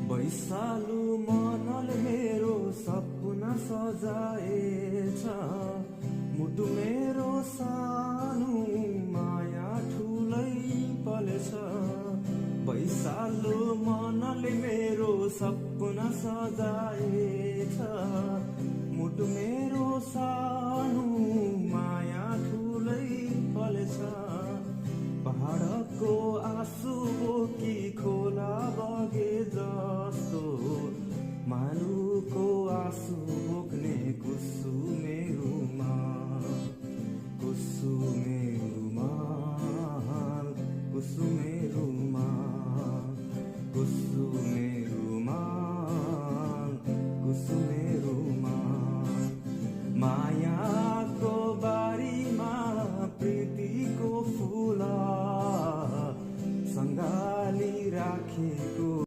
वैशालु मनले मेरो सपना सजाएछ, मुटु मेरो सानो माया ठुलै पलेछ। वैशालु मनले मेरो सपना सजाएछ, मुटु मेरो सानो माया ठुलै पलेछ। पहाडको आँसु बोकी खोला बगे जस्तो, मानुको आँसु बोक्ने कुसुमे